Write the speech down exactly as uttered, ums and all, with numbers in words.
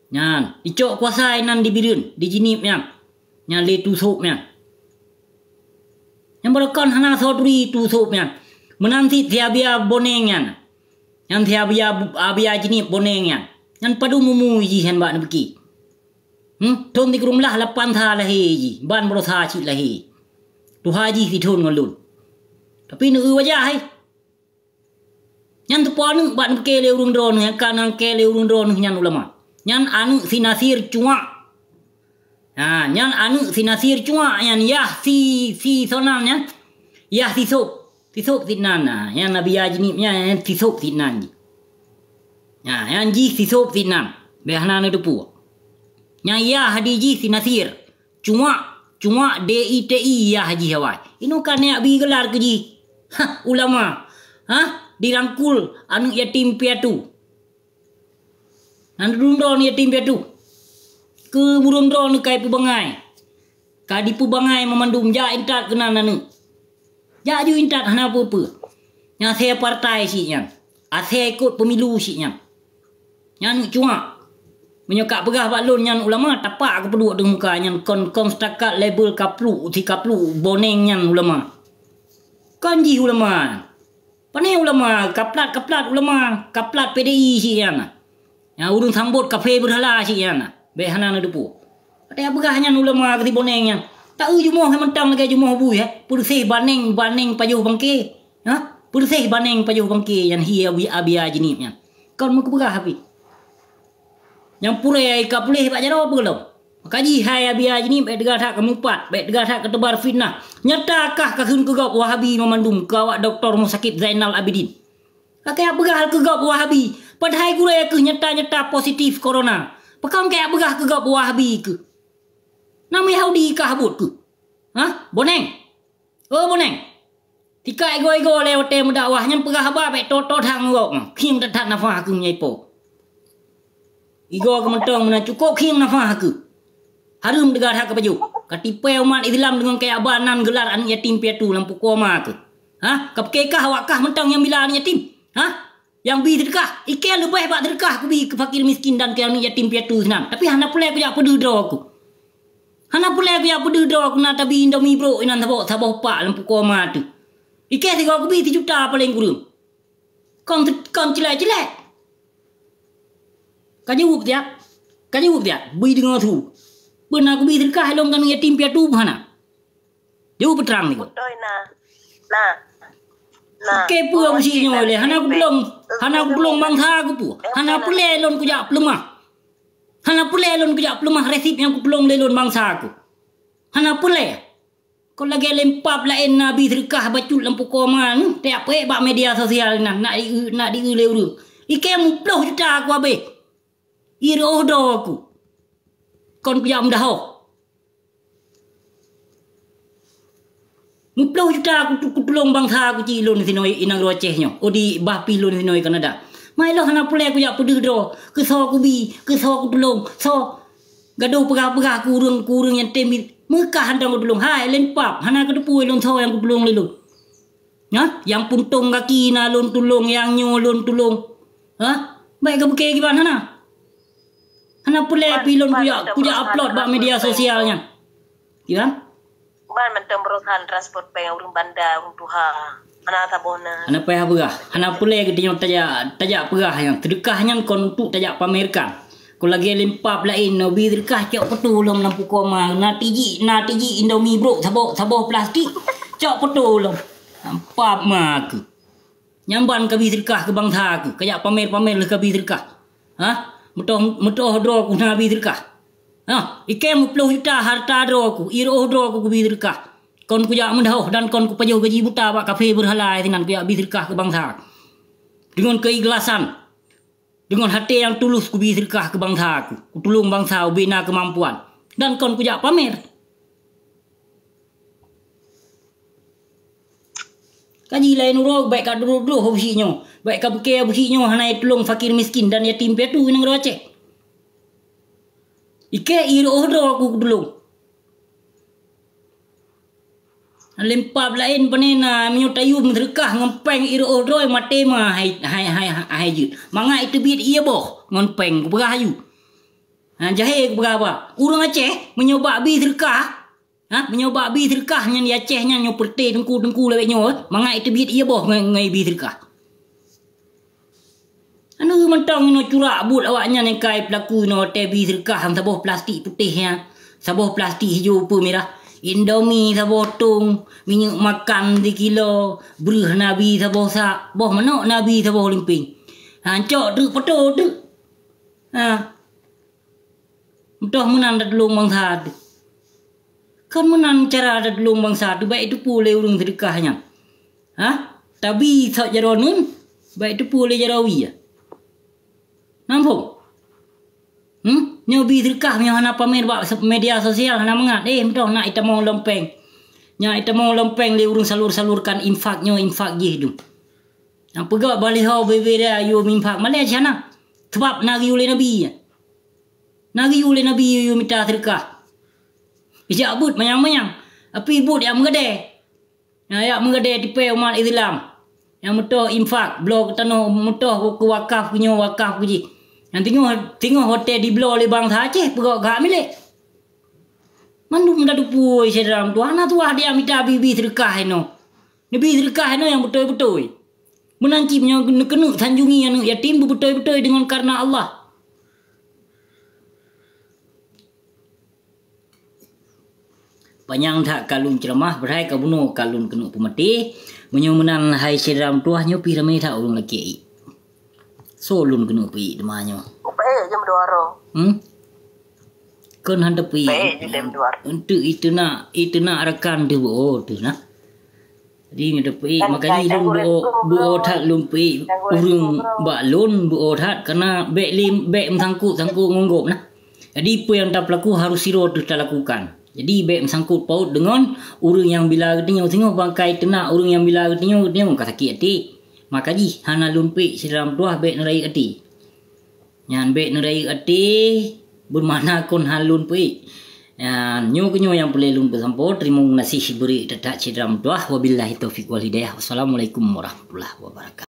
Nyan, icok kuasa inan di Bireuen, di Jeunieb nyan. Nyan lé Tu Sop nyan. Nyang barokon hana soe turi Tu Sop nyan. Meunan cit si Abia Boneng nyan. Nyan si Abia, Abia Jeunieb Boneng nyan. Nyan padum umu jih nyan bak neupike. Hmm, thon sikureueng blah lapan sa lahé jih, ban baroe sa cit lahé. Tuha jih sithon ngon lôn. Tapi neueu wajah hai. Nyan teupeue aneuk bak neupike lé ureuëng droeneueh nyang ka neukike lé ureuëng droeneueh nyan ulama. Nyan aneuk si Nasir Cuak. Ha, nyan aneuk si Nasir Cuak nyan yah si, si sonan nyan. Yah si Sop. Si Sop si nan. Ha, nyan Abia Jeunieb nyan, nyan si Sop si nan jih. Ha, nyan jih si Sop si nan. Bèk hana neuteupeue. Nyan yah di jih si Nasir. Cuak, Cuak D I T I yah jih awai. Inoe ka neujak bi geular keu jih. Hah, ulama. Hah, dirangkul aneuk yatim piatu. Nan durundon yatim piatu. Keu burung droeneuh ka ipeubangai. Ka dipeubangai meumandum jak intat keunan aneuk. Jak ju intat hana peue-peue. Nyang asèe partai cit nyan. Asèe ikot pemilu cit nyan. Nyan cuak. Meunyoe ka peugah bak lôn nyan ulama, tapak geupeuduek deungon muka nyan kon, kon setakat label kapluk, si kapluk boneng nyan ulama. Kon jih ulama. Pane ulama, kaplat-kaplat ulama, kaplat P D I cit nyan. Nyang ureuëng sambot kaphé beurhala cit nyan. Bèk hana neuteupeue. Watèe peugah nyan ulama keu si boneng nyan. Taeu jumoh hai mantong lagèe jumoh bui, eh. Peureuseh baneng, baneng pajoh bangke. Ha? Peureuseh baneng pajoh bangke nyan hi Abi-, Abia Jeunieb nyan. Kon meukeupeugah Abi. Nyang purée ka puléh bak jaroe peue lom. Maka jih hai Abia Jeunieb bèk teuga that keu mupat, bèk teuga that keu teubar fitnah. Nyata kah kakheun keu gob Wahabi meumandum keu awak dokto rumoh sakét Zainal Abidin. Ka kajak peugah keu gob Wahabi, padahai gurée keuh nyata-nyata positif corona. Pakon kajak peugah keu gob Wahabi keuh? Nama Yahudi kah buet keuh? Hah? Boneng? Oh, boneng. Tika igoe-igoe lé watèe meudakwah nyan peugah haba bèk to-to that ngon gobnyan. Khieng that-that nafah keuh meunyoe ipo. Igoe keuh mantong meunan cukôp khieng nafah keuh. Hareuem teuga that keu pajoh. Katipée umat Islam deungon kajak ba nan geular aneuk yatim piatu lam pukoe ma keuh. Hah? Kapike kah awak kah mantong nyang bila aneuk yatim? Hah? Nyang bi seudeukah, ikée leubeh bak seudeukah kubi keu fakir miskin dan keu aneuk yatim piatu sinan. Tapi hana peureulée kujak peudeuh droe ku. Hana peureulée kujak peudeuh droe ku na tabi Indomie brok inan saboh, saboh pak lam pukoe ma teuh. Ikée sigoe kubi sijuta paleng kureueng. Kon, kon cilek-cilek. Ka jaweueb siat. Ka jaweueb siat. Bui deungoe su. Beuna kubi seudeukah lôn keu aneuk yatim piatu hana. Jaweueb peutrang niko. Beutôi na. Na. Na. Oke, peue meusi nyoe lé? Hana kupeulong, hana kupeulong bangsa ku peue? Hana peureulée lôn kujak peuleumah. Hana peureulée lôn kujak peuleumah resip nyang kupeulong lé lôn bangsa ku. Hana peureulée. Kon lagée lempap laén nabi seudeukah bacut lam pukoe ma, hmm, tajak peuék bak media sosial nan, nak di, nak di lé ureuëng. Ikée muploh juta ku habéh. Irôh droe ku. Kon kujak meudahoh. Muploh juta ku, kutulông bangsa ku cit lôn sinoe i nanggroe Aceh nyoe, odi bah pih lôn sinoe Kanada. Mai lôn hana peureulée kujak peudeuh droe, keusoe kubi, keusoe kutulông, soe gadôh peugah-peugah keu ureuëng, keu ureuëng nyang tem meukah hantom kutulông. Hai, lempap, hana keuteupue lôn soe nyang kutulông lé lôn. Hah? Nyang puntông gaki na lôn tulông, nyang nyoe lôn tulông. Hah? Bèk geupiké kiban hana. Hana peureulée pih lôn kujak, kujak upload bak media sosial nyan. Kiban? Ban mantong perusahaan transport péng ureuëng banda, ureuëng tuha. Hana saboh na. Hana payah peugah. Hana peureulée geutanyoe tajak, tajak peugah nyan. Seudeukah nyan kon untuk tajak pamerkan. Kon lagée lempap laén, nabi seudeukah cok peutu lom lam pukoe ma. Na tiji, na tiji Indomie brok saboh, saboh plastik. Cok peutu lom. Lempap ma keuh. Nyan ban kabi seudeukah keu bangsa keuh, kajak pamer-pamer lheueh kabi seudeukah. Hah? Meutoh, meutoh droe ku na bi seudeukah. Hah? Ikée muploh juta harta droe ku, irôh droe ku kubi seudeukah. Kon kujak meudahoh dan kon kupajoh gaji buta bak kaphé beurhala sinan kujak bi seudeukah keu bangsa. Deungon keuikhlasan. Deungon até nyang tulus kubi seudeukah keu bangsa ku, kutulông bangsa ubé na keumampuan, dan kon kujak pamer. Kaji laén uroe bèk ka droe-droe beusi nyoe, bèk ka beuke beusi nyoe hana tulông fakir miskin dan yatim piatu i nanggroe Aceh. Ikée irôh droe ku kutulông. Lempap laén pane na meunyoe tayue meuseudeukah ngon péng irôh droe maté ma hai, hai, hai, hai jeuet. Mangat iteubiet ié boh ngon péng kupeugah aju. Ha, jahé keupeugah haba. Ureuëng Aceh meunyoe bak bi seudeukah, ha, meunyoe bak bi seudeukah nyan di Aceh nyan nyoe peureté teungku-teungku lawét nyoe, mangat iteubiet ie boh ngon, ngon bi seudeukah. Anu mantong inoe curak buet awaknyan nyang kai peulaku inoe watée bi seudeukah saboh plastik putéh nyan, saboh plastik hijau peue mirah, Indomie saboh tong, minyeuk makan sikilo, breueh na bi saboh sak, boh manok na bi saboh limping. Ha, cok treuk poto treuk. Ha. Meutoh meunan tatulông bansa teuh. Kon meunan cara tatulông bansa teuh, baik teupeu lé ureuëng seudeukah nyan. Ha? Tabi sot jaroe neun, baik teupeu lé jaroe wie. Namphong? Hmm? Nyoe bi seudeukah meunyoe hana pamer bak se-, media sosial hana mangat. Eh, meutoh nak itamong lom péng. Nyak itamong lom péng lé ureuëng salur-salurkan infak nyoe infak jih tu. Nyang peugah baliho bebe dia yue infak malée sana. Sebab na geuyue lé Nabi. Na geuyue lé Nabi yue mita seudeukah. Ijak buet manyang-manyang. Tapi buet nyang meugadée. Nyang yak meugadée tipée umat Islam. Nyang meutoh infak, bloe keu tanoh, meutoh keu wakaf, keu nyoe wakaf keu jih. Nyang teungoh, teungoh watée dibloe lé bansa Aceh, peugok keu hak milék. Mandum tatupui syedara meutuwah, na tuwah dia mita bi-bi seudeukah inoe. Neubi seudeukah inoe nyang beutôi-beutôi. Meunan cit meunyoe neukeuneuk sanjungi aneuëk yatim beubeutôi-beutôi deungon kareuna Allah. Panyang that ka lôn ceuramah, beurai ka bunoe ka lôn keuneuk peumaté. Meunyoe meunan hai syedara meutuwah nyoe pih ramé that ureuëng lakée ié. Soe lôn keuneuk peuék teuma nyoe? Upeuék jeuem dua ro. Hmm? Kon han teupeuék. Peuék jeuem dua ro. Enteuk iteunak, iteunak rakan teuh beuo teuh nah. Jadi nyoe teupeuék, makajih lôn beuo, beuo that lôn peuék ureuëng bak lôn beuo that, karena bék lé, bék meusangkot-sangkot ngon gob nah. Jadi peue nyang tapeulaku harus sidroe teuh talakukan. Jadi bék meusangkot paut deungon ureuëng nyang bila geutanyoe, singoh bangkai teunak ureuëng nyang bila geutanyoe, geutanyoe ka sakét até. Makajih hana lôn peuék syedara meutuwah bék neurayeuk até. Nyan bék neurayeuk até, beumakna kon han lôn peuék. Nyan nyoe keunyoe nyang peureulée lôn peusampoe. Teurimong geunaséh bri that-that syedara meutuwah. Wabillahi taufiq wal hidayah. Wassalamualaikum warahmatullahi wabarakatuh.